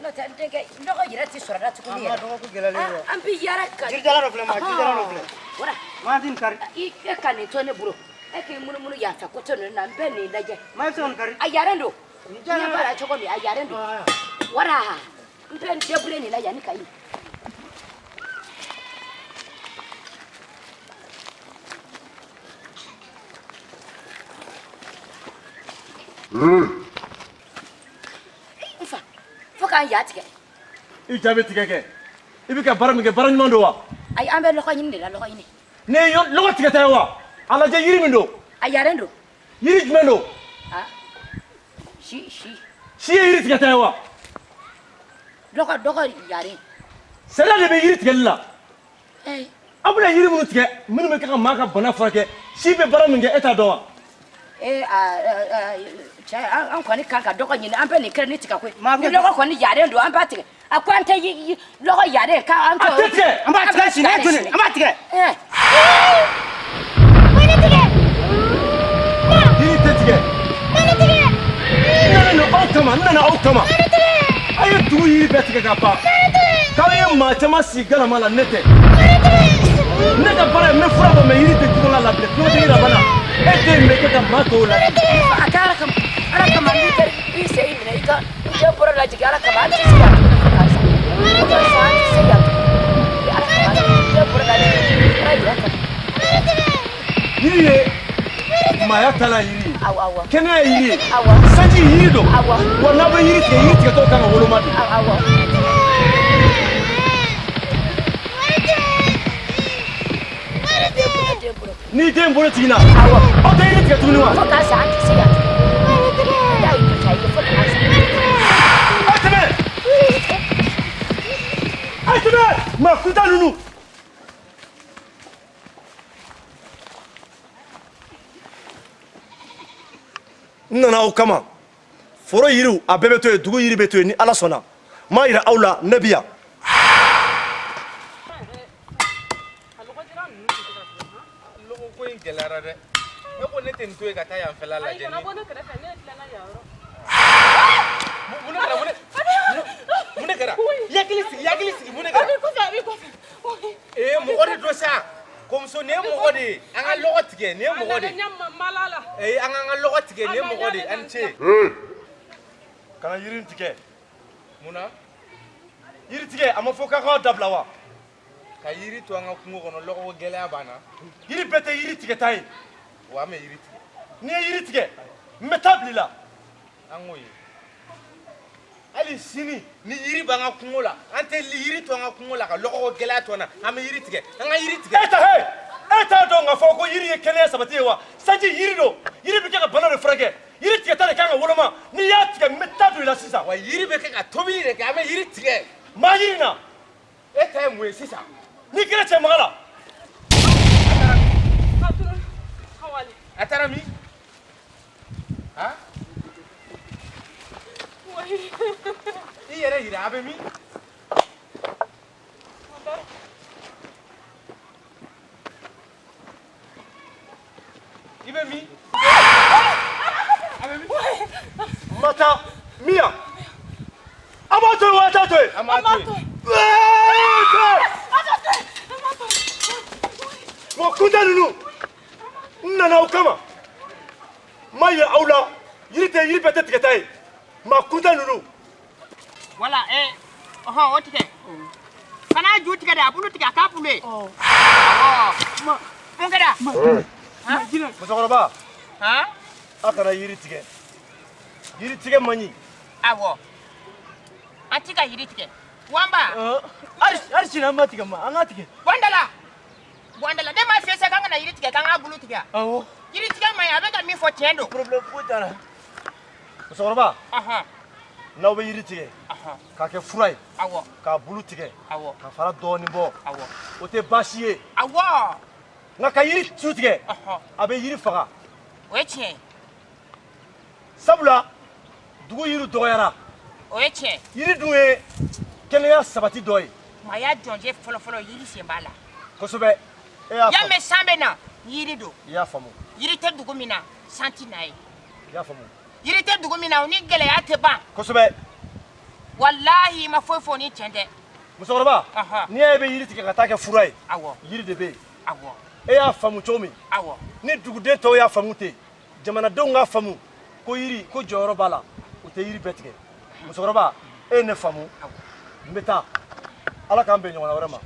N'o tɛ n denkɛ, lɔgɔ yɛrɛ tɛ sɔrɔ la tuguni An yɛrɛ. ma dɔgɔkun gɛlɛyalen don. An bɛ yaala ka. Jirijala dɔ filɛ ma, jirijala dɔ filɛ. Wala. Ma ti nin kari. I e ka nin to ne bolo. E k'i munumunu yan fɛ koto ninnu na, n bɛ nin lajɛ. Ma i bɛ se ka nin kari. A yaren don. Nin Ɲɛ jara b'a la cogo min, a yaren don. Ah. Wala. N bɛ n débrouiller nin na yanni ka yi. N fa, fo k'an ja tigɛ. I ja bɛ tigɛ kɛ. I bɛ ka baara min kɛ, baara ɲuman don wa? Ayi, an bɛ lɔgɔ ɲini de la, lɔgɔ ɲini. Ne ye lɔgɔ tigɛta ye wa? A lajɛ yiri min don. A yaren don. Yiri jumɛn don? Ah. Si, si. Si ye yiri tigɛta ye wa? Lɔgɔ, lɔgɔ yaren. Sariya de bɛ yiri tigɛli la. Eh. Aw bɛna yiri minnu tigɛ, minnu bɛ kɛ ka maa ka bana furakɛ, si bɛ baara min kɛ, e t'a dɔn wa? Eh, cɛ, an kɔni kan ka dɔgɔ ɲini, an bɛ nin kɛ ni tigɛ koyi. Ma Ni lɔgɔ kɔni yaren don, an b'a tigɛ. A ko an tɛ lɔgɔ yaren k'an A t'o. tɛ tigɛ. An b'a tigɛ sini, e joli? An b'a tigɛ. Eh. Yiri tɛ tigɛ. N nana nin aw kama, n nana aw kama. A ye dugu yiri bɛɛ tigɛ ka ban. K'aw ye maa caman sigi galama la, ne tɛ. Ne ka baara ye, n bɛ fura bɔ, mɛ yiri tɛ juguya la bilen. Kuma tɛ yiri la. E den bɛ kɛ ka maa tɔw la. A kɛ Ala kama, Ala kama, n b'i deli, n b'i sen minɛ, i ka n den bolo lajigin Ala kama, an tɛ se yan tuguni fo k'an sa. Fo k'an sa, an tɛ se yan tuguni. Ala kama, n den bolo lajigin, Ala yɛrɛ kama. Yiri ye maaya taalan yiri ye. Awɔ, awɔ. Kɛnɛya ye yiri ye. Awɔ. Sanji yiri don. Awɔ. Wa n'aw bɛ yiri tigɛ, yiri tigɛtɔ kan ka woloma de. Awɔ, awɔ. Den bolo. N'i den bolo jiginna, Awɔ. aw tɛ yiri tigɛ tuguni wa? Fo k'an sa, an tɛ se yan tuguni. N'a y'i jɔ, a ye fo k'an sa. A ye tɛmɛ! A ye tɛmɛ! Maa kuntan ninnu. N nana aw kama. Foro yiriw a bɛɛ bɛ to yen, dugu yiri bɛ to yen ni Ala sɔnna. N m'a yira aw la, ne bi yan. Lɔgɔ ko in gɛlɛyara dɛ. Ne ko ne tɛ nin to yen ka taa yan fɛla lajɛ. Ayi, kana bɔ ne kɛrɛfɛ, ne ye tilenna yan yɔrɔ. Mun de kɛra? Mun de kɛra? I hakili sigi, i hakili sigi, mun de kɛra? A b'i kɔfɛ, a b'i kɔfɛ. Ee, mɔgɔ de don sa. Kɔmuso, nin ye mɔgɔ de ye. An ka lɔgɔ tigɛ, nin ye mɔgɔ de ye. A nana ɲɛ mala la. Ee, an k'an ka lɔgɔ tigɛ, nin ye mɔgɔ de ye. A ni ce. Kana yiri in tigɛ. Mun na? Yiri tigɛ, a ma fɔ k'a k'aw dabila wa? Ka yiri to an ka kungo kɔnɔ, lɔgɔko gɛlɛya b'an na. Yiri bɛɛ tɛ yiri tigɛta ye. Wa an bɛ yiri tigɛ. N'i ye yiri tigɛ, n bɛ taa bila i la. An k'o ye. Hali sini ni yiri b'an ka kungo la, an tɛ yiri to an ka kungo la ka lɔgɔko gɛlɛya to an na, an bɛ yiri tigɛ. An ka yiri tigɛ. E ta he! E t'a dɔn k'a fɔ ko yiri ye kɛnɛya sabati ye wa? Sanji yiri don. Yiri bɛ kɛ ka bana de furakɛ. Yiri tigɛta de kan ka woloma. N'i y'a tigɛ, n bɛ taa don i la sisan. Wa yiri bɛ kɛ ka tobili de kɛ, an bɛ yiri tigɛ. Maa yiri na. E ta ye mun ye sisan? N'i kɛra cɛ maga la. A taara min? Han? I yɛrɛ yira, a bɛ min? I bɛ min? A bɛ min? Mata, Mia. A b'a to yen wa a t'a to yen? An b'a to yen. Mɔgɔ kuntan ninnu, n nana aw kama. N m'a yira aw la, yiri tɛ yiri bɛɛ tɛ tigɛta ye. Maa kuntan ninnu. Wala, ɔhɔn, o tigɛ. Kana ju tigɛ dɛ, a bulu tigɛ, a k'a bulu ye. Awɔ. Mun kɛra? Musokɔrɔba. Han? A kana yiri tigɛ. Yiri tigɛ man ɲi. Awɔ. An ti ka yiri tigɛ. Wanba. Hali sini an b'a tigɛ ma, an k'a tigɛ. Wandala. Wandala, ne m'a f'i ye sa k'an kana yiri tigɛ, k'an k'a bulu tigɛ. Awɔ. Yiri tigɛ man ɲi, a bɛ ka min fɔ tiɲɛ don. Problème foyi t'a la. Musokɔrɔba. Ɔhɔn. N'aw bɛ yiri tigɛ. Ɔhɔn. K'a kɛ fura ye. Awɔ. K'a bulu tigɛ. Awɔ. Ka fara dɔɔnin bɔ. Awɔ. O tɛ baasi ye. Awɔ. Nka ka yiri tu tigɛ. Ɔhɔn. A bɛ yiri faga. O ye tiɲɛ ye. Sabula dugu yiri dɔgɔyara. O ye tiɲɛ ye. Yiri dun ye kɛnɛya sabati dɔ ye. Maaya jɔnjɛ fɔlɔfɔlɔ yiri sen b'a la. Kosɛbɛ. E y'a Yan faamu. mɛ san bɛ na, yiri don. I y'a faamu. Yiri tɛ dugu min na, san tɛ na ye. I y'a faamu. Yiri tɛ dugu min na, o ni gɛlɛya tɛ ban. Kosɛbɛ. Walahi i ma foyi fɔ ni tiɲɛ tɛ. Musokɔrɔba, n'i y'a ye i bɛ yiri tigɛ ka taa kɛ fura ye, awɔ, yiri de bɛ yen. Awɔ. E y'a faamu cogo min, awɔ, ni duguden tɔw y'a faamu ten, jamanadenw k'a faamu ko yiri ko jɔyɔrɔ b'a la, u tɛ yiri bɛɛ tigɛ. Musokɔrɔba, e ye ne faamu, n bɛ taa. Ala k'an bɛn ɲɔgɔnna wɛrɛ ma.